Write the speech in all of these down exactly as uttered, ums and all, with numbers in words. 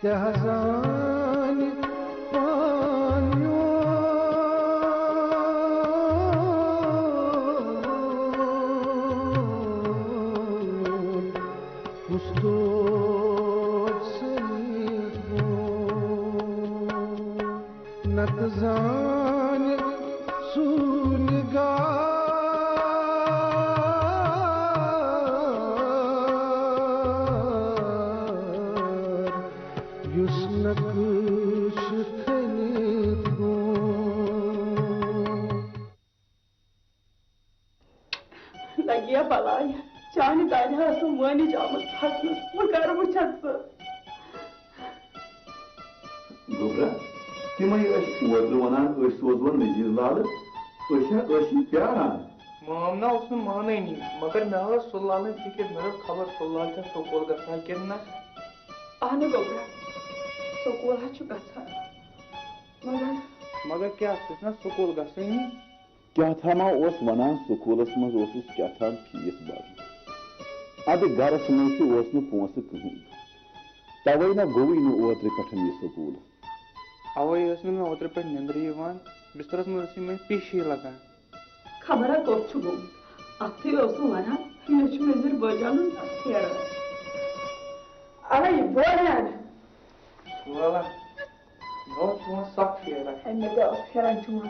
تہِ حظ زانہِ پان میون کُس دود سٔنِتھ گوٚو۔ نتہٕ زانہِ سُہ نِگار، یُس نقش کھٔنِتھ گوٚو۔ لگیا بلاے، چانہِ دادِ ہا ٲسٕم وٲنِج آمٕژ پھٹنس، بہٕ کر وٕچھتھ ژٕ۔ گوٚبرا، تِمے ٲسۍ اوترٕ ونان، أسۍ سوزون نذیر لالہٕ، أسۍ ہا ٲسی پیاران۔ مام نا اوس نہٕ مانٲنی، مگر مےٚ ہا ٲس سُہ لالٕنۍ فکر، مےٚ دوٚپ خبر سُہ لال چھا سکوٗل گژھان کِنہٕ نہ۔ اہنُو گوٚبرا، سکوٗل ہا چھُ گژھان، مگر مگر کیٛاہ، سُہ چھُنہ سکوٗل گژھٲنی؟ کیٛاہ تھامہ اوس ونان، سکوٗلس منٛز اوسُس کیٛاہ تھام فیس برُن۔ ادٕ گرس منٛز تہِ اوس نہٕ پونٛسہٕ کٕہٕنۍ، توے نہ گوٚوُے نہٕ اوترٕ پٮ۪ٹھ یہِ سکوٗل۔ اوے ٲس نہٕ مےٚ اوترٕ پٮ۪ٹھ نیٚنٛدرٕے یِوان، بسترس منٛز ٲسٕے مےٚ پیٖشی لگان۔ خبر ہا کوٚت چھُ گوٚمُت، اتھٕے اوس نہٕ ونان، مےٚ چھُ مےٚ زِر بٲجانُن پھیران۔ اڑے بوجان۔ سُہ وَلا، مےٚ اوس چون سَکھ پھیران۔ ہے، مےٚ تہِ اوس پھیران چون۔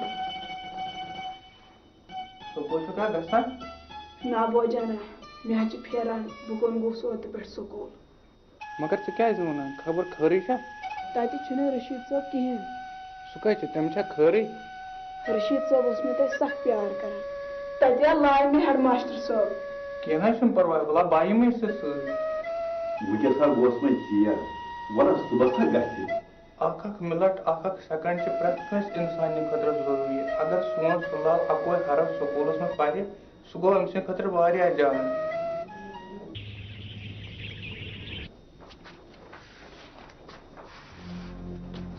سکوٗل چھُکھا گژھان؟ نہ بوجانا، مےٚ حظ چھِ پھیران، بہٕ کون گوٚوُس اوترٕ پٮ۪ٹھ سکوٗل۔ مگر ژٕ کیٛازِ وَنان؟ خبر خٲرٕے چھا؟ تَتہِ چھُنہٕ رشیٖد صٲب کِہیٖنۍ۔ سُہ کَتہِ چھُ؟ تٔمِس چھا خٲرٕے؟ رشیٖد صٲب اوس مےٚ تَتہِ سَکھ پیار کران۔ تَتہِ ہا لایہِ مےٚ ہیڈ ماسٹر صٲب۔ کینٛہہ نہ حظ چھُنہٕ پَرواے، وَلا بہٕ یِمَے ژےٚ سۭتۍ۔ وٕنکیٚس ہا گوس وۄنۍ ژیر، وَلہٕ صُبحَس ہا گژھِ۔ اکھ اکھ مِنٹ، اکھ اکھ سیکنڈ چھِ پرٛٮ۪تھ کٲنٛسہِ اِنسانہِ خٲطرٕ ضروٗری۔ اگر سون سُہ لال اَکوے حرف سکوٗلَس منٛز پَرِ، سُہ گوٚو أمۍ سٕنٛدِ خٲطرٕ واریاہ جان۔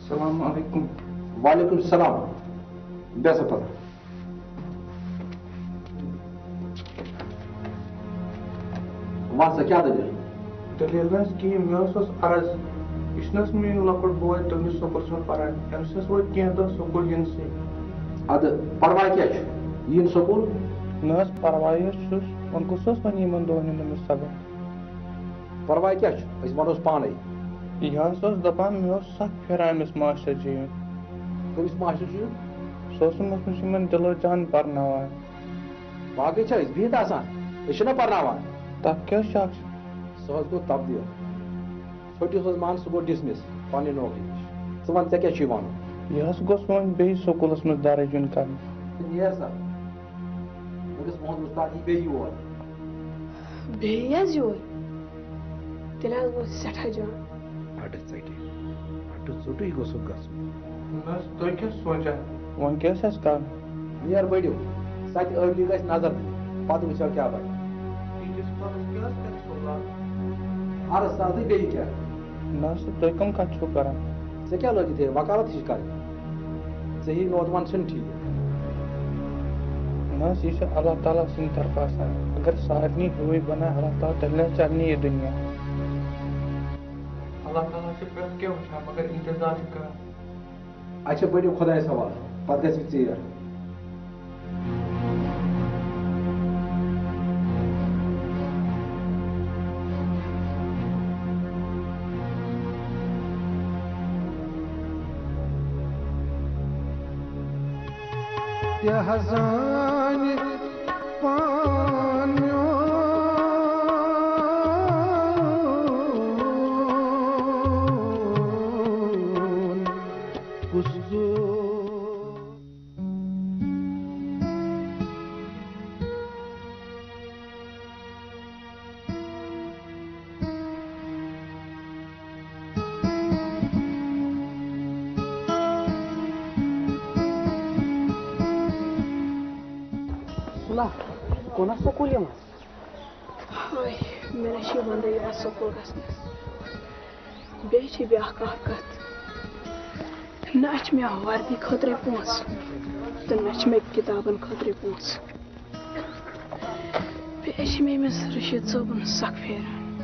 السلام علیکم۔ وعلیکم السلام۔ بیٚہہ سا پتہٕ۔ وَن سا، کیٛاہ دٔلیٖل؟ دٔلیٖل نہٕ حظ کِہیٖنۍ، مےٚ حظ اوس عرض، یہِ چھُنہٕ حظ میون لۄکُٹ بوے تُہٕنٛدِس سکوٗلَس منٛز پَران، أمِس حظ ووت کینٛہہ دۄہ سکوٗل یِنسٕے۔ اَدٕ پَرواے کیٛاہ چھُ؟ یِیِن سکوٗل۔ نہ حظ، پَرواے حظ چھُس، وۄنۍ کُس اوس وۄنۍ یِمَن دۄہَن ہُنٛد أمِس سبق؟ پرواے کیٛاہ چھُ، أسۍ وَنوس پانے۔ یہِ حظ اوس دَپان، مےٚ اوس سَکھ پھیران أمِس ماسٹر جی یُن۔ کٔمِس ماسٹر جی یُن؟ سُہ اوس یِمَن، سُہ چھُ یِمَن دِلو جان پَرناوان۔ باقٕے چھا أسۍ بِہِتھ آسان؟ أسۍ چھِنہ پَرناوان۔ تَتھ کیٛاہ شک چھُ؟ سُہ حظ گوٚو تبدیٖل۔ ژھوٚٹِس حظ مان، سُہ گوٚو dismiss پننہِ نوکری نِش۔ ژٕ وَن، ژےٚ کیٛاہ چھُے وَنُن؟ یہِ حظ گوٚژھ وۄنۍ بیٚیہِ سکوٗلَس منٛز درٕج یُن کرنہٕ۔ نیر سا، مےٚ گٔژھ مُحمد مُستان یی بیٚیہِ یور۔ بیٚیہِ یی حظ یور؟ تیٚلہِ حظ گوٚو سٮ۪ٹھاہ جان۔ اَڈٕ ژَٹہِ، اَڈٕ ژوٚٹُے گوٚژھُکھ گژھُن۔ نہ حظ، تُہۍ کیٛاہ سونٛچان؟ وۄنۍ کیٛاہ چھِ اَسہِ کَرُن؟ نیر بٔڑِو، سۄ تہِ ٲبلی گژھِ نظر دِنۍ، پَتہٕ وٕچھو کیٛاہ بَنہِ۔ تیٖتِس کالَس کیٛاہ حظ کَرِ سُہ لَب؟ عرض سَتھ دۄہہِ بیٚیہِ کیٛاہ؟ نہ حظ، تُہۍ کَم کَتھٕ چھِو کَران؟ ژےٚ کیٛاہ لٲگِتھ ہے وکالت ہِش کَرٕنۍ؟ ژےٚ ہی نوجوان چھِنہٕ ٹھیٖک۔ نہ حظ، یہِ چھُ اللہ تعالیٰ سٕنٛدِ طرفہٕ آسان۔ اگر سارنٕے ہیوٗوٕے بَنایہِ اللہ تعالیٰ، تیٚلہِ نہ حظ چَلہِ نہٕ یہِ دُنیا۔ اللہ تعالیٰ چھُ پرٛٮ۪تھ کینٛہہ وٕچھان، مگر اِنتظار چھُ کران۔ اچھا، بٔرِو خۄدایَس حوالہٕ، پَتہٕ گژھِ ژیر۔ تہِ حظ زانہِ پان میون کُس دۄہ۔ سُلہ، کونہ سکوٗل یِوان؟ ہاے، مےٚ نہ چھِ یِوان دٔلیٖل سکوٗل گژھنَس۔ بیٚیہِ چھِ بیٛاکھ اَکھ کَتھ، نہ چھِ مےٚ وردی خٲطرَے پونٛسہٕ تہٕ نہ چھِ مےٚ کِتابَن خٲطرَے پونٛسہٕ۔ بیٚیہِ چھِ مےٚ أمِس رشیٖد صٲبُن سَکھ پھیران۔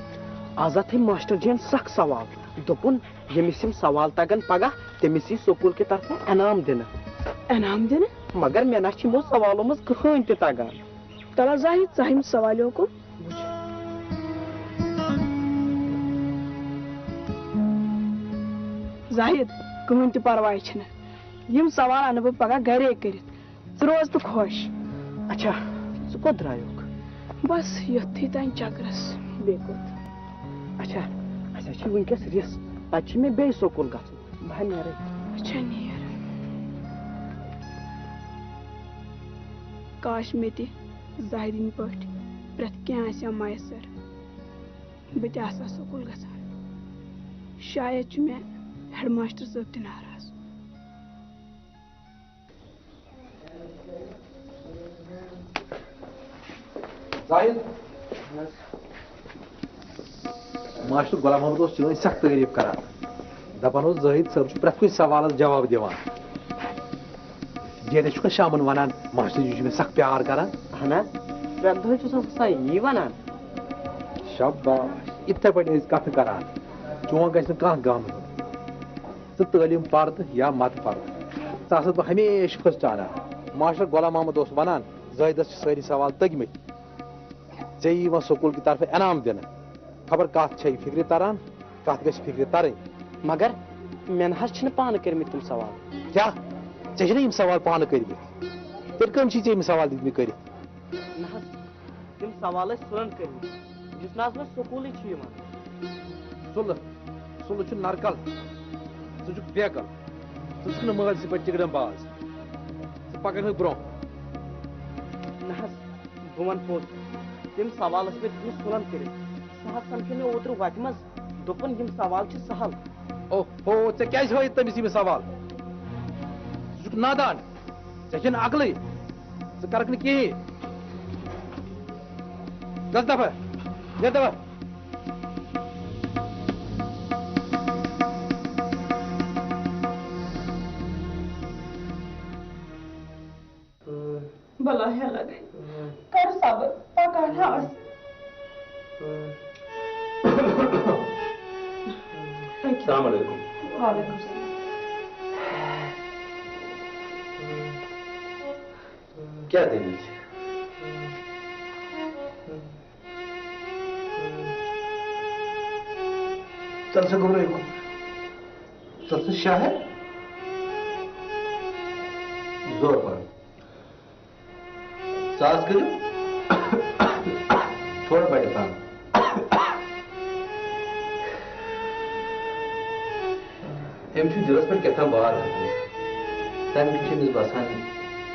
آز آو ماسٹر جی یَن سخ سوال۔ دوٚپُن، ییٚمِس یِم سوال تَگَن پَگاہ، تٔمِس یی سکوٗل کہِ طرفہٕ انعام دِنہٕ۔ انعام دِنہٕ؟ مگر مےٚ نہ چھِ یِمو سوالو منٛز کٕہٕنۍ تہِ تَگان۔ تَلہ زاہد، ژٕ یِم سوالو کُن۔ زاہد، کٕہٕنۍ تہِ پرواے چھُنہٕ۔ یِم سوال اَنہٕ بہٕ پگاہ گرے کٔرِتھ۔ ژٕ روز تہٕ خۄش۔ اچھا، ژٕ کوٚت درٛایوکھ؟ بس یُتھُے تام چکرس، بیٚیہِ کوٚت؟ اچھا، اَسہِ حظ چھِ وٕنکیٚس ریس، پتہٕ چھِ مےٚ بیٚیہِ سکوٗل گژھُن۔ بہٕ ہا نیرے۔ اچھا، نیر۔ کاش مےٚ تہِ زاہدٕنۍ پٲٹھۍ پرٛٮ۪تھ کینٛہہ آسہِ ہا میسر۔ بہٕ تہِ آسہٕ ہا سکوٗل گژھان۔ شاید چھُ مےٚ ہیڈ ماسٹر صٲب تہِ ناراض۔ زاہد۔ ماسٹر غلام محمد اوس چٲنۍ سخ تعریف کران۔ دپان اوس، زاہد صٲب چھُ پرٛٮ۪تھ کُنہِ سوالس جواب دِوان۔ ییٚتہِ چھُکھ شامن ونان، ماسٹر جی چھُ مےٚ سخ پیار کران۔ اہن حظ، پرٛٮ۪تھ دۄہے چھُس آسان یی ونان۔ شاباش، یِتھے پٲٹھۍ ٲسۍ کتھٕ کران، چون گژھِ نہٕ کانٛہہ غم ہیوٚن۔ ژٕ تعلیٖم پرتہٕ یا مت پرتہٕ، ژٕ آسکھ بہٕ ہمیشہٕ فٔسٹ انان۔ ماسٹر غلام محمد اوس ونان، زاہدس چھِ سٲری سوال تٔگۍ مٕتۍ۔ ژےٚ یی وۄنۍ سکوٗل کہِ طرفہٕ انعام دِنہٕ۔ خبر کتھ چھےٚ فکرِ تران، کتھ گژھِ فکرِ ترٕنۍ۔ مگر مےٚ نہ حظ چھِنہٕ پانہٕ کٔرمٕتۍ تِم سوال۔ کیٛاہ؟ ژےٚ چھِنہٕ یِم سوال پانہٕ کٔرمٕتۍ؟ تیٚلہِ کٔمۍ چھِ ژےٚ یِم سوال دِتمٕتۍ کٔرِتھ؟ نہ حظ، تِم سوال ٲسۍ سُلن کٔرمٕتۍ، یُس نہ حظ وۄنۍ سکوٗلٕے چھُ یِوان۔ سُلہٕ؟ سُلہٕ چھُ نرکل۔ ژٕ چھُکھ بیکل۔ ژٕ چھُکھ نہٕ مٲلۍ سٕنٛدۍ پٲٹھۍ ٹِکڑم باز۔ ژٕ پککھ نہٕ برونٛہہ۔ نہ حظ، بہٕ وَنہٕ پوٚز، تِم سوال ٲسۍ مےٚ دِتمٕتۍ سُلن کٔرِتھ۔ سُہ حظ سمکھے مےٚ اوترٕ وتہِ منٛز، دوٚپُن، یِم سوال چھِ سہل۔ او ہو، ژےٚ کیٛازِ ہٲوِتھ تٔمِس یِم سوال؟ ژٕ چھُکھ نادان، ژےٚ چھےٚ نہٕ عقلٕے، ژٕ کرکھ نہٕ کِہیٖنۍ۔ گژھ دفعہ، نیٖر دفعہ۔ بلا ہے لگے۔ کر صبر، پکان ہا أسۍ۔ السلام علیکم۔ وعلیکم السلام۔ کیٛاہ دٔلیٖل چھِ؟ ژٕ سا گوٚبرٲیِو کُن۔ ژٕ سا شاہد۔ زور پَہَن۔ ساس کٔرِو۔ تھوڑا بَڑِ پَہَن۔ أمِس چھُ دِلَس پٮ۪ٹھ کیٛاہ تام بار کھوٚتمُت۔ تَمہِ کِنۍ چھِ أمِس باسان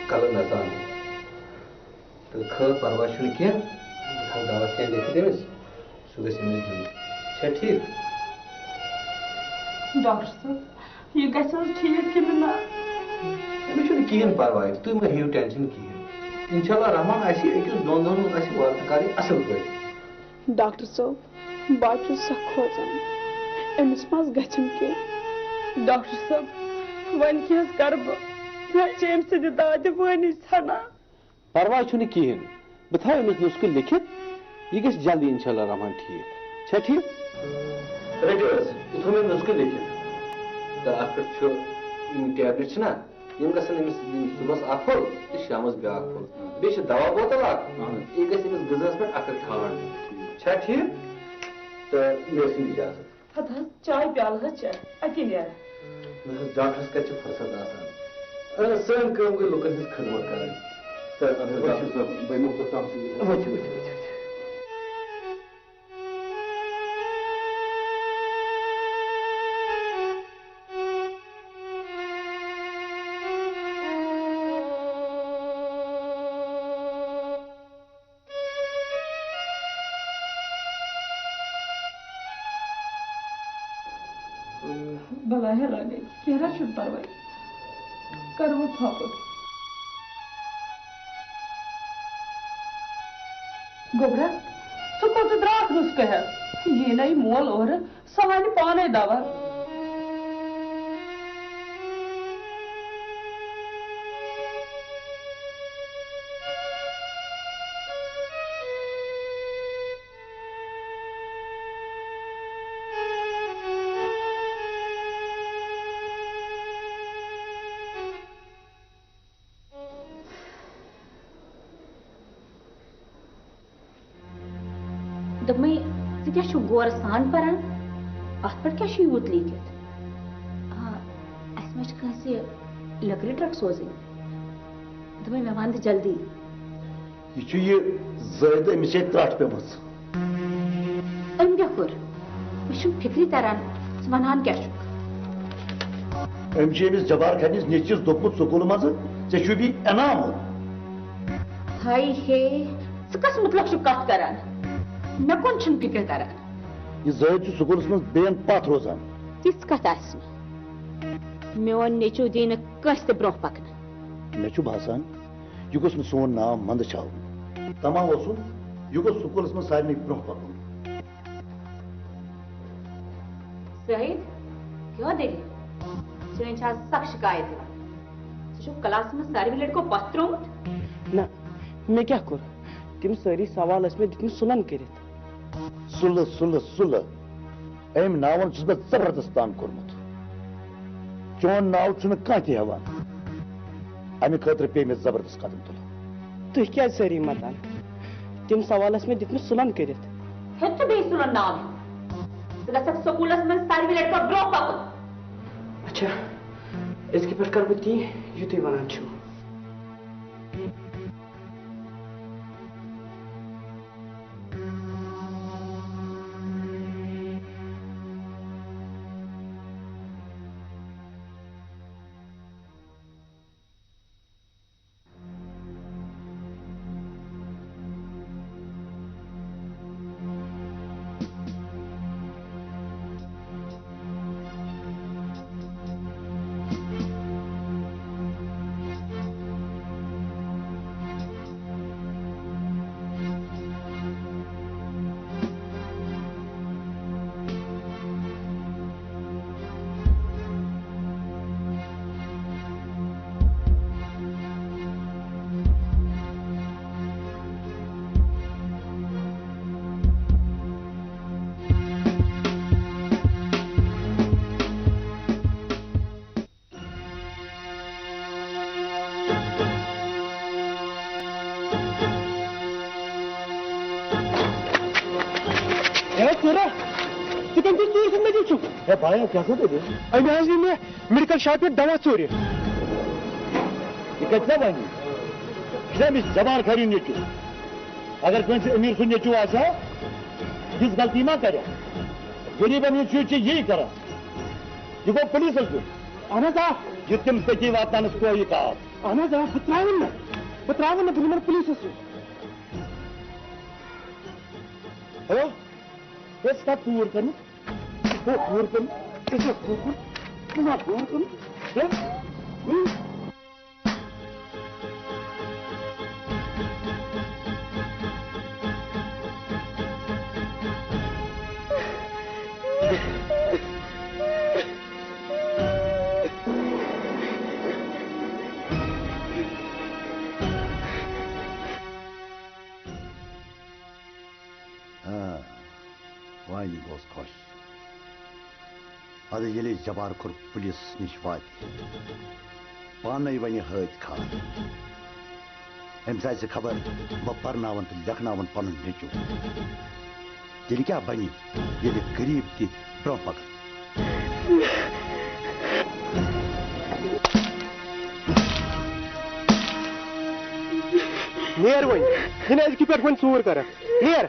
کَلہٕ نَژان۔ تہٕ خٲر، پرواے چھُنہٕ کینٛہہ، بہٕ تھاوٕ دوا کینٛہہ لیکھِتھ أمِس، سُہ گژھِ أمِس دیُن۔ چھا ٹھیٖک؟ ڈاکٹر صٲب، یہِ گژھِ حظ ٹھیٖک کِنہٕ نہ؟ أمِس چھُنہٕ کِہیٖنۍ پرواے، تُہۍ مہ ہیٚیِو ٹٮ۪نشن کِہیٖنۍ۔ انشاءاللہ رحمان آسہِ أکِس دۄن دۄہن منٛز آسہِ وارٕ تہٕ کارٕے اصٕل پٲٹھۍ۔ ڈاکٹر صٲب، بہٕ حظ چھُس سخ کھوژان، أمِس ما حظ گژھِ کینٛہہ؟ ڈاکٹر صٲب، وۄنۍ کیٛاہ حظ کرٕ بہٕ؟ مےٚ حظ چھِ أمۍ سٕنٛدِ دادِ وٲنِج ژھٮ۪نان۔ پرواے چھُنہٕ کِہیٖنۍ، بہٕ تھاوٕ أمِس نُسخہٕ لیکھِتھ، یہِ گژھِ جلدی انشاءاللہ رحمان ٹھیٖک۔ چھا ٹھیٖک؟ رٔٹِو حظ، یہِ تھوٚو مےٚ نُسخہٕ لیکھِتھ۔ تہٕ اَتھ پٮ۪ٹھ چھُ یِم ٹیبلِٹ چھِنہ، یِم گژھن أمِس دِنۍ صُبحَس اَکھ پھوٚل تہٕ شامَس بیٛاکھ پھوٚل۔ بیٚیہِ چھِ دوا بوتل اَکھ، اَہَن حظ۔ یہِ گژھِ أمِس غذاہَس پٮ۪ٹھ اَکھ اَکھ کھٮ۪وان۔ چھا ٹھیٖک؟ تہٕ مےٚ ٲسِو اِجازت۔ ہتہٕ حظ، چاے پیالہٕ حظ چےٚ، اَتی نیرٕ۔ نہ حظ، ڈاکٹرس کتہِ چھِ فرصت آسان؟ اہن حظ، سٲنۍ کٲم گٔے لُکن ہٕنٛز خدمت کرٕنۍ۔ تہٕ اہن حظ، ڈاکٹر صٲب، بہٕ یِمہٕ توٚتام ژوٗرِ۔ ؤتھِو، ؤتھِو، ؤتھِو، ؤتھِو۔ بلاے ہلاے، کینٛہہ نہ چھُنہٕ پرواے۔ کرو ژھۄپہٕ۔ گوٚبرا، ژٕ کوٚت درٛاکھ نُسخہٕ ہٮ۪تھ؟ یی نَے مول اورٕ، سُہ اَنہِ پانَے دوا۔ دوٚپمَے، ژٕ کیٛاہ چھُکھ غورٕ سان پَران؟ اَتھ پٮ۪ٹھ کیٛاہ چھُ یوٗت لیٖکھِتھ؟ آ، اَسہِ ما چھِ کٲنٛسہِ لٔکرِ ٹرٛک سوزٕنۍ؟ دوٚپمَے، مےٚ وَن تہٕ جلدی۔ یہِ چھُ یہِ زٲہِد، أمِس چھےٚ ترٛٹھ پیٚمٕژ۔ أمۍ کیٛاہ کوٚر؟ مےٚ چھُنہٕ فِکرِ تَران، ژٕ وَنان کیٛاہ چھُکھ؟ أمۍ چھُ أمِس جبار خانِس نیٚچوِس دوٚپمُت سکوٗلہٕ منٛزٕ، "ژےٚ چھُے بیٚیہِ انعام اوٚنمُت۔" ہاے ہے، ژٕ کَس مُتلق چھُکھ کَتھ کَران؟ مےٚ کُن چھُنہٕ فِکرِ تَران۔ یہِ زٲہِد چھُ سکوٗلَس منٛز بیٚیَن پَتھ روزان۔ تِژھ کَتھ آسہِ نہٕ۔ میون نیٚچوٗ دی نہٕ کٲنٛسہِ تہِ برٛونٛہہ پَکنہٕ۔ مےٚ چھُ باسان، یہِ گوٚژھ نہٕ سون ناو منٛدٕ چھاوُن۔ تمام اوسُن، یہِ گوٚژھ سکوٗلَس منٛز سارنٕے برٛونٛہہ پَکُن۔ زٲہِد، کیٛاہ دٔلیٖل؟ چٲنۍ چھِ آز سخ شِکایت یِوان۔ ژٕ چھُکھ کلاسَس منٛز ساروٕے لٔڑکو پَتھ ترٛوومُت؟ نہ، مےٚ کیٛاہ کوٚر؟ تِم سٲری سوال ٲسۍ مےٚ دِتمٕتۍ سُلَن کٔرِتھ۔ سُلہٕ، سُلہٕ، سُلہٕ۔ أمۍ ناوَن چھُس بہٕ زبردست تنگ کوٚرمُت۔ چون ناو چھُنہٕ کانٛہہ تہِ ہٮ۪وان۔ اَمہِ خٲطرٕ پیٚیہِ مےٚ زبردست قدم تُلُن۔ تُہۍ کیٛازِ سٲری متان؟ تِم سوال ٲسۍ مےٚ دِتمٕتۍ سُلَن کٔرِتھ۔ ہیوٚت چھُ بیٚیہِ سُلَن ناو ہیوٚن۔ ژٕ گژھکھ سکوٗلَس منٛز ساروٕے لڑکو برٛونٛہہ پَکُن۔ اچھا، أزکہِ پٮ۪ٹھ کَرٕ بہٕ تی، یہِ تُہۍ وَنان چھِو۔ ہے ژورا، ژٕ کٔمۍ سٕنٛز ژوٗرِ سۭتۍ مےٚ دِژ چھُکھ؟ ہے بایا، کیٛاہ سا دٔلیٖل؟ أمۍ حظ نیوٗ مےٚ میڈیکل شاپہِ پٮ۪ٹھ دوا ژوٗرِ۔ یہِ کَتہِ ژےٚ وَنہِ؟ یہِ چھا أمِس جبار خٲری نیٚچوٗ؟ اگر کٲنٛسہِ أمیٖر سُنٛد نیٚچوٗ آسہِ ہا، یِژھ غلطی ما کَرِ؟ غریٖبَن ہُنٛد شُرۍ چھِ یی کَران۔ یہِ گوٚو پُلیٖسَس دیُن۔ اَہَن حظ، آ۔ یہِ تٔمِس تٔتی واتناونَس کویہِ کاو۔ اَہَن حظ، آ، بہٕ ترٛاوَن نہٕ۔ بہٕ ترٛاوَن نہٕ، بہٕ نِمَن پُلیٖسَس سۭتۍ۔ ہیلو، ہے، ژٕ کَتھ ژوٗر کٔرمٕژ؟ ژٕ چھُکھ ژوٗر کٔرمٕژ؟ ژٕ چھُکھ ژوٗر کٔرمٕژ؟ ژٕ ما ژوٗر کٔرمٕژ؟ ہے؟ ہُم؟ آ، وۄنۍ گوس خۄش۔ اَدٕ ییٚلے جبار کھوٚر پُلیٖسَس نِش واتہِ، پانَے وَنہِ حٲج خان۔ أمِس آسہِ خبر، بہٕ پَرناوَن تہٕ لیکھناوَن پَنُن نیٚچوٗ۔ تیٚلہِ کیٛاہ بَنہِ، ییٚلہِ غریٖب تہِ برٛونٛہہ پَکَن؟ نیر وۄنۍ، یہِ نہٕ أزکہِ پٮ۪ٹھ وۄنۍ ژوٗر کَرَکھ۔ نیر۔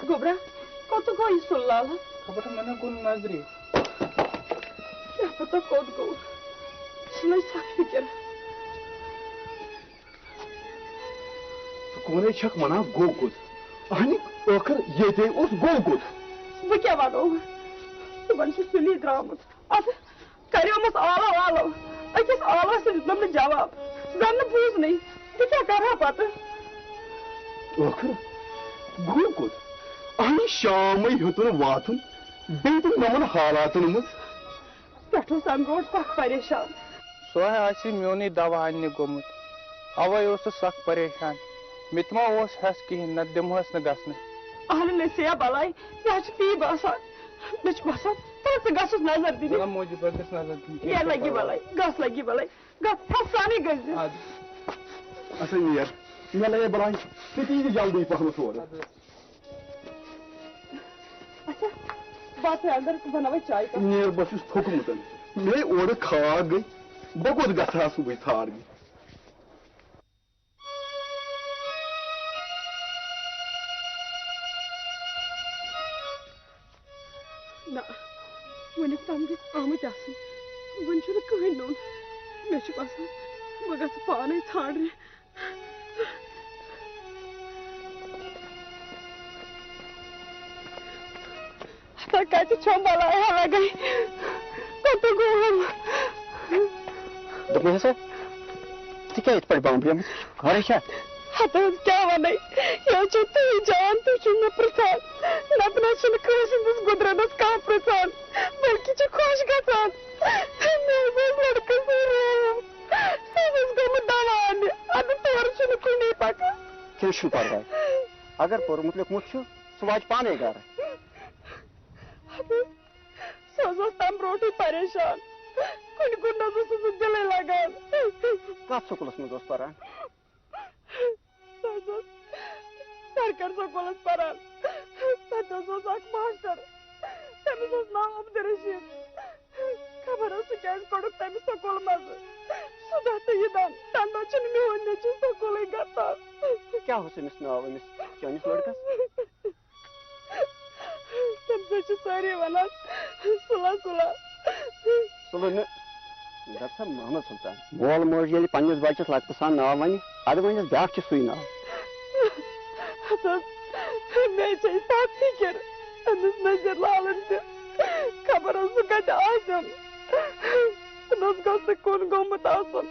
گوٚبرا، کوٚت گوٚو یہِ سُل لالا؟ خبر مےٚ نہ گوٚو نظرِ۔ کیٛاہ پتہ کوٚت گوٚو؟ سُہ لٔج سخ فِکر۔ ژٕ کونَے چھَکھ وَنان گوٚو کوٚت؟ اَہنہِ، ٲخٕر ییٚتے اوس گوٚو کوٚت؟ بہٕ کیٛاہ وَنو؟ صُبحن چھُ سُلی درٛامُت۔ اَدٕ کریومس آلو آلو۔ أکِس آلوَس تہِ دیُتنم نہٕ جواب۔ زن نہٕ بوٗزنٕے۔ بہٕ کیٛاہ کرٕ ہا پتہٕ؟ ٲخٕر گوٚو کوٚت؟ اَہنہِ شامے ہیوٚتُن واتُن بیٚیہِ تہِ یِمن حالاتن منٛز۔ پٮ۪ٹھٕ اوس تَمہِ برونٛٹھ سخ پریشان۔ سُہ ہا آسہِ میونٕے دوا اَننہِ گوٚمُت، اَوَے اوسُس سخ پریشان۔ مےٚ تہِ ما اوس ہٮ۪س کِہیٖنۍ، نَتہٕ دِمہوس نہٕ گژھنہٕ۔ اہلہِ نصیحہ بلاے، مےٚ حظ چھُ تی باسان۔ مےٚ چھُ باسان، تَلہٕ ژٕ گژھُس نظر دِنہِ۔ ضلع موٗجوٗب حظ گژھِ نظر دِنہِ۔ یہِ لگہِ بلاے، گژھ لگہِ بلاے، گژھ پھسرانے گٔژھۍ زِ۔ اَدٕ۔ اچھا نیر، مےٚ لگے بلاے، ژٕ تہِ یی زِ جلدی پہمتھ اورٕ۔ اَدٕ۔ اچھا، بہٕ ژٕ اندر، بہٕ بناوے چاے کپ۔ نیر، بہٕ چھُس تھوٚکمُت۔ مےٚ اورٕ کھاگ گٔے، بہٕ کوٚت گژھٕ ہا صُبحٕے ژھار گٔے؟ نہ، وُنیُک تام گژھِ آمٕتۍ آسٕنۍ۔ وُنہِ چھُنہٕ کٕہٕنۍ نیوٗن۔ مےٚ چھُ باسان، بہٕ گژھٕ پانے ژھانڈنہِ۔ ہتا کتہِ چھم بلایا لگے؟ کوٚت گوم؟ دوٚپمَے ہسا، ژٕ کیٛاہ یِتھ پٲٹھۍ بامبریمٕژ؟ خٲرٕے چھا؟ ہتا حظ کیٛاہ ونے، یہِ حظ چھو تُہی جان، تُہۍ چھِو مےٚ پرژھان۔ نتہٕ نہ حظ چھُنہٕ کٲنٛسہِ ہٕنٛدِس گُدرنس کانٛہہ پرژھان، بلکہِ چھِ خۄش گژھان۔ مےٚ حظ اوس لڑکہٕ سۭتۍ رووُم۔ سُہ حظ اوس گوٚمُت دوا اننہِ۔ ادٕ تورٕ چھُنہٕ کُنے پکان۔ کینٛہہ چھُنہٕ پرواے۔ اگر پوٚرمُت لیوٚکھمُت چھُ، سُہ واتہِ پانے گرٕ۔ ادٕ سُہ حظ اوس تمہِ برونٹھٕے پریشان۔ کُنہِ کُن نہ حظ اوس نہٕ سُہ دِلٕے لگان۔ کتھ سکوٗلس منٛز اوس پران؟ سُہ حظ اوس سرکٲرۍ سکوٗلس پران۔ تتہِ حظ اوس اکھ ماسٹر، تٔمِس اوس ناو عبدالرشید۔ خبر حظ سُہ کیٛازِ کوٚڑُکھ تٔمِس سکوٗل منٛزٕ۔ سُہ دۄہ تہٕ یہِ دۄہ، تَمہِ دۄہ چھُنہٕ میون نیٚچوٗ سکوٗلٕے گژھان۔ کیٛاہ اوس أمِس ناو، أمِس چٲنِس لٔڑکَس؟ تٔمِس حظ چھِ سٲری وَنان سُلا سُلا۔ سُلہٕ نہٕ، دَپ سا محمد سُلطان۔ مول موج ییٚلہِ پنٛنِس بَچَس لۄکٹہِ سان ناو وَنہِ، اَدٕ وَنٮ۪س بیٛاکھ چھُ سُے ناو۔ ہَتہٕ حظ، مےٚ چھےٚ سَتھ فِکِر أمِس نذیٖر لالَن تہِ۔ خبر حظ سُہ کَتہِ آسٮ۪م۔ تٔمِس گوٚژھ نہٕ کُن گوٚمُت آسُن۔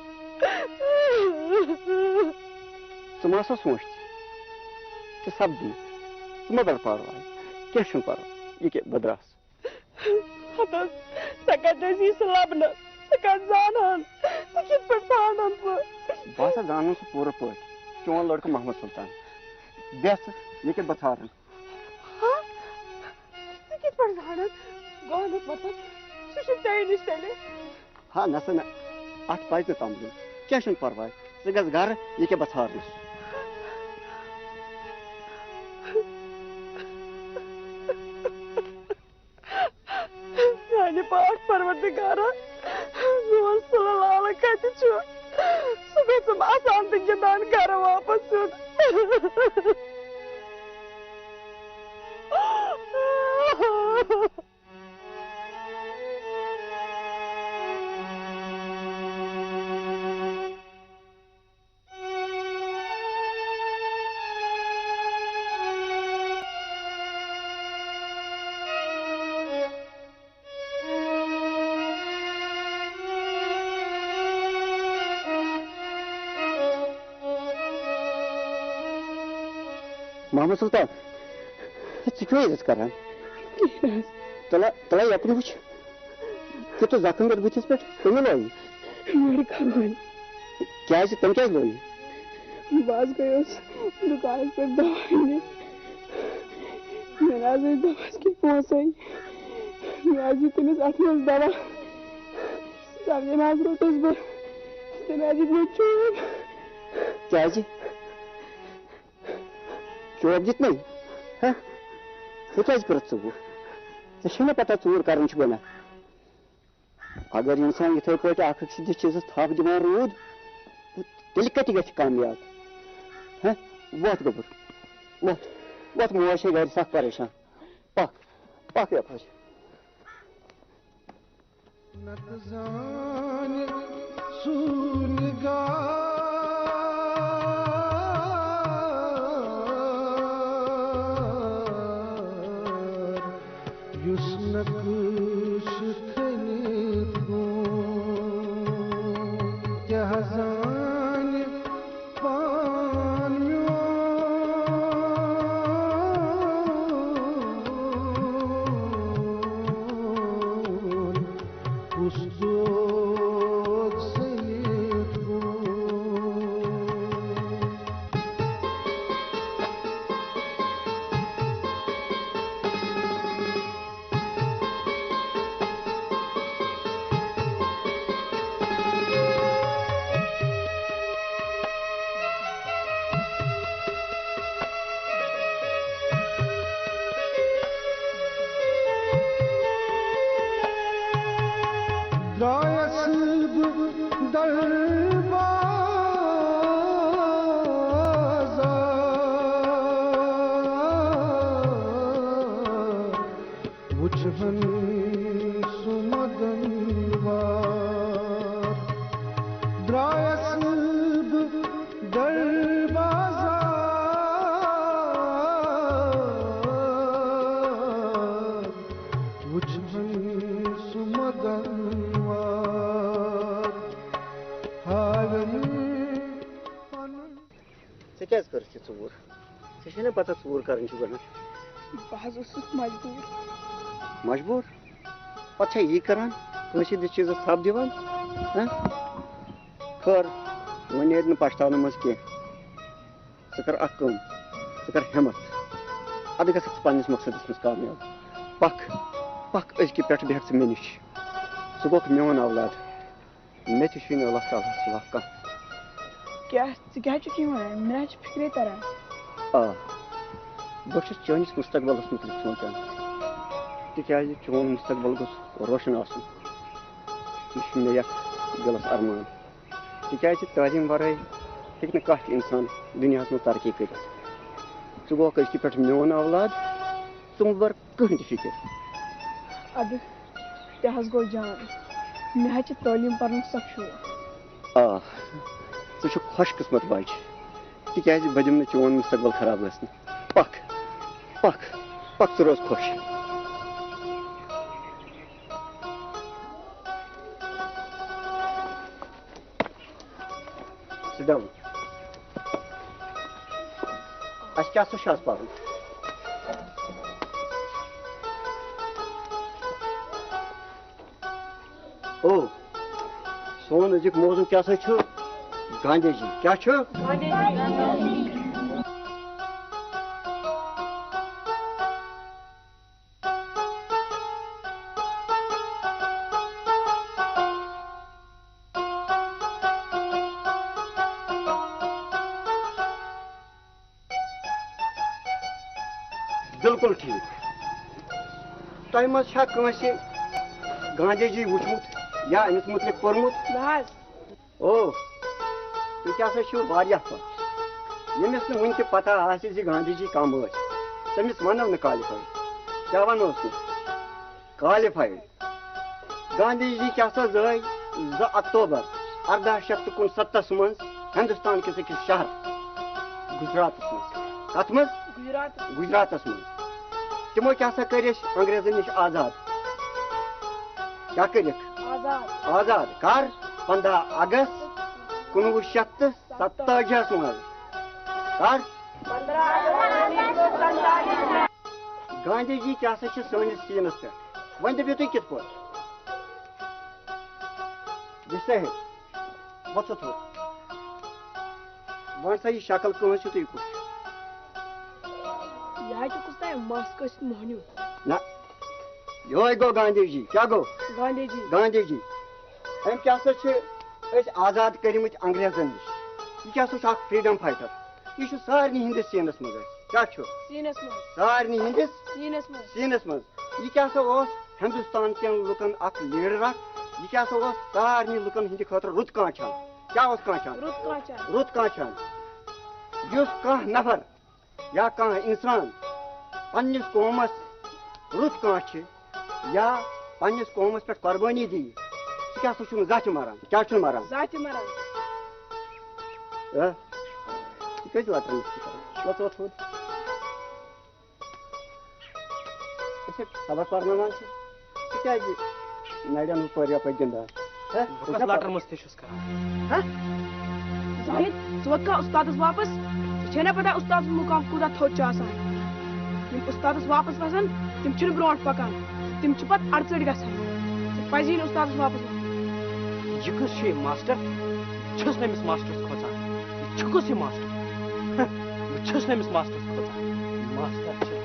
ژٕ ما سا سونٛچ، ژٕ سپدی، ژٕ مہ بَر پَرواے، کینٛہہ چھُنہٕ پَرواے، یہِ کیٛاہ بہٕ درٛاس۔ ہتس، ژےٚ کتہِ ٲسی سُہ لبنہٕ؟ ژٕ کتہِ زانہٕ ہن؟ ژٕ کِتھ پٲٹھۍ ژھانٛڈن سُہ؟ بہٕ ہسا زانہٕ سُہ پوٗرٕ پٲٹھۍ، چون لڑکہٕ محمد سلطان۔ بیٚہہ ژٕ، ییٚکیٛاہ بہٕ ژھارن۔ ہا؟ ژٕ کِتھ پٲٹھۍ ژھانٛڈن؟ گۄڈنیُک مطلب، سُہ چھُ ژےٚ نِش تیٚلہِ۔ ہا، نسا نہ، اتھ پزِ نہٕ تمبلُن۔ کینٛہہ چھُنہٕ پرواے، ژٕ گژھ گرٕ، ییٚکیٛاہ بہٕ ژھارنس۔ میانہِ پاک پروردگارا، میون سُلہٕ لالہٕ کتہِ چھُ؟ سُہ گوٚژھُم اسان تہٕ گِنٛدان گرٕ واپس یُن۔ محمد سلطان، ژٕ کیٛاہ حظ کران؟ کِہیٖنۍ حظ۔ تَلہ، تَلہ یَکُن وٕچھ۔ کیُتھ زخم یَتھ بٕتھِس پٮ۪ٹھ، کٔمۍ لویہِ؟ مےٚ کَرُن۔ کیٛازِ؟ تٔمۍ کیٛازِ لویہِ؟ بہٕ حظ گٔیَس دُکانَس پٮ۪ٹھ دَوا اَننہِ۔ مےٚ نہ حظ ٲسۍ دَواہَس کینٛہہ پونٛسَے۔ مےٚ حظ دیُت تٔمِس اَتھٕ منٛز دَوا۔ سَمجھے نہ حظ روٚٹُس بہٕ۔ تٔمۍ حظ دیُت مےٚ چوب۔ کیٛازِ؟ چوب دِتھ نے؟ ہہ؟ ژےٚ کیٛازِ کٔرٕتھ ژوٗر؟ ژےٚ چھے نہ پتہ ژوٗر کرٕنۍ چھِ گۄناہ؟ اگر انسان یِتھے پٲٹھۍ اکھ أکۍ سٕنٛدِس چیٖزس تھپھ دِوان روٗد، تیٚلہِ کتہِ گژھِ کامیاب؟ ہہ؟ وۄتھ گوٚبُر، وۄتھ، وۄتھ، موج چھے گرِ سخ پریشان۔ پکھ، پکھ یپٲرۍ۔ نتہٕ زانہِ سُہ نِگار، یُس نقشہٕ کھٔنِتھ گوٚو۔ کیٛازِ کٔرٕتھ یہِ ژوٗر؟ ژےٚ چھےٚ نا پتہ ژوٗر کرٕنۍ چھِ گۄناہ؟ بہٕ حظ اوسُس مجبوٗر۔ مجبوٗر؟ پتہٕ چھا یی کران؟ کٲنٛسہِ ہٕنٛدِس چیٖزس ژھپ دِوان؟ ہہ؟ خٲر، وۄنۍ نیرِ نہٕ پچھتاونہٕ منٛز کینٛہہ۔ ژٕ کر اکھ کٲم، ژٕ کر ہمت، ادٕ گژھکھ ژٕ پننِس مقصدس منٛز کامیاب۔ پکھ، پکھ، أزکہِ پٮ۪ٹھ بیٚہکھ ژٕ مےٚ نِش۔ ژٕ گوکھ میون اولاد۔ مےٚ تہِ چھُے نہٕ اللہ تعالیٰ ہس سوا کانٛہہ۔ کیٛاہ؟ ژٕ کیٛاہ چھُکھ یہِ وَنان؟ مےٚ نہ چھِ فِکرے تَران۔ آ، بہٕ چھُس چٲنِس مُستقبلَس مُتعلِق سونٛچان، تِکیٛازِ چون مُستقبل گوٚژھ روشن آسُن۔ یہِ چھُ مےٚ یَتھ دِلَس ارمان، تِکیٛازِ تعلیٖم وَرٲے ہیٚکہِ نہٕ کانٛہہ تہِ اِنسان دُنیاہَس منٛز ترقی کٔرِتھ۔ ژٕ گوکھ أزکہِ پٮ۪ٹھ میون اولاد، ژٕ مہٕ بَر کٕہٕنۍ تہِ فِکِر۔ اَدٕ تہِ حظ گوٚو جان، مےٚ حظ چھِ تعلیٖم پَرنُک سَکھ شوق۔ آ، ژٕ چھُکھ خۄش قٕسمت بچہِ، تِکیٛازِ بہٕ دِمہٕ نہٕ چون مُستقبل خراب گژھنہٕ۔ پکھ، پکھ، پکھ، ژٕ روز خۄش۔ Sit down. اَسہِ کیٛاہ سا چھُ آز پَرُن؟ او، سون أزیُک موضوع کیٛاہ سا چھُ؟ گاندھی جی۔ کیٛاہ چھُ؟ بِلکُل ٹھیٖک۔ تۄہہِ منٛز چھا کٲنٛسہِ گاندھی جی وُچھمُت یا أمِس مُتعلِق پوٚرمُت؟ نہ حظ۔ او، تُہۍ کیٛاہ سا چھِو واریاہ پَتھ۔ ییٚمِس نہٕ وُنہِ تہِ پَتہ آسہِ زِ گاندھی جی کَم ٲسۍ، تٔمِس وَنو نہٕ qualified۔ کیٛاہ وَنوس نہٕ؟ Qualified۔ گاندھی جی کیٛاہ سا زٲے زٕ اکتوبر ارداہ شیٚتھ تہٕ کُنسَتتھس منٛز ہندوستان کِس أکِس شہر گجراتس منٛز۔ کتھ منٛز؟ گجرات۔ گجراتس منٛز۔ تِمو کیٛاہ سا کٔرۍ أسۍ انگریزن نِش آزاد؟ کیٛاہ کٔرِکھ؟ آزاد۔ آزاد کر؟ پنٛداہ اگست کُنوُہ شیٚتھ تہٕ ستتٲجی ہس منٛز۔ کر؟ پنٛداہ اگست۔ گاندھی جی کیٛاہ سا چھِ سٲنِس سیٖنس پٮ۪ٹھ؟ وۄنۍ دٔپِو تُہۍ کِتھ پٲٹھۍ؟ یہِ صحیح۔ وۄتھ سا تھوٚد۔ وۄنۍ سا یہِ شکل کٕہٕنٛز چھِ تُہۍ کُس؟ یہِ حظ چھُ کُس تام مَس کٲسِتھ مۄہنیوٗ۔ نہ، یِہوٚے گوٚو گاندھی جی۔ کیٛاہ گوٚو؟ گاندھی جی۔ گاندھی جی۔ أمۍ کیٛاہ سا چھِ أسۍ آزاد کٔرمٕتۍ انگریزن نِش۔ یہِ کیٛاہ سا چھُ اکھ freedom fighter۔ یہِ چھُ سارنٕے ہٕنٛدِس سیٖنس منٛز اَسہِ۔ کیٛاہ چھُ؟ سیٖنس منٛز۔ سارنٕے ہٕنٛدِس سیٖنس منٛز۔ سیٖنس منٛز۔ یہِ کیٛاہ سا اوس ہندوستان کٮ۪ن لُکن اکھ leader اکھ؟ یہِ کیٛاہ سا اوس سارنٕے لُکن ہٕنٛدِ خٲطرٕ رُت کانٛہہ چھان؟ کیٛاہ اوس کانٛہہ چھان؟ رُت کانٛہہ چھان۔ رُت کانٛہہ چھان۔ یُس کانٛہہ نفر یا کانٛہہ اِنسان پننِس قومس رُت کانٛہہ چھِ یا پننِس قومس پٮ۪ٹھ قۄربٲنی دِیہِ، سُہ کیٛاہ سا چھُنہٕ زانٛہہ تہِ مران؟ کیٛاہ چھُنہٕ مران؟ زانٛہہ تہِ مران۔ ہہ؟ یہِ کٔژِ لٹہِ چھُ کران؟ وۄتھ، وۄتھ، وۄتھ۔ أسۍ چھِ سبق پرناوان چھِ، ژٕ کیٛازِ نرٮ۪ن ہُتھ پٲٹھۍ یپٲرۍ گِنٛدان؟ ہہ؟ بہٕ کۄس لٹر مٔستی چھُس کران؟ ہہ؟ زاہد، ژٕ وَتھ کانٛہہ اُستادَس واپس؟ ژےٚ چھے نہ پَتہ اُستاد سُنٛد مُقام کوٗتاہ تھوٚد چھُ آسان؟ یِم اُستادَس واپس وَسان، تِم چھِنہٕ برونٛٹھ پَکان، تِم چھِ پَتہٕ اَڑژٔٹۍ گژھان۔ ژےٚ پَزی نہٕ اُستادَس واپس وَسُن۔ یہِ کُس چھُ یہِ ماسٹر؟ بہٕ چھُس نہٕ أمِس ماسٹرَس کھوژان۔ یہِ چھُ کُس یہِ ماسٹر؟ بہٕ چھُس نہٕ أمِس ماسٹرَس کھوژان۔ ماسٹر چھِ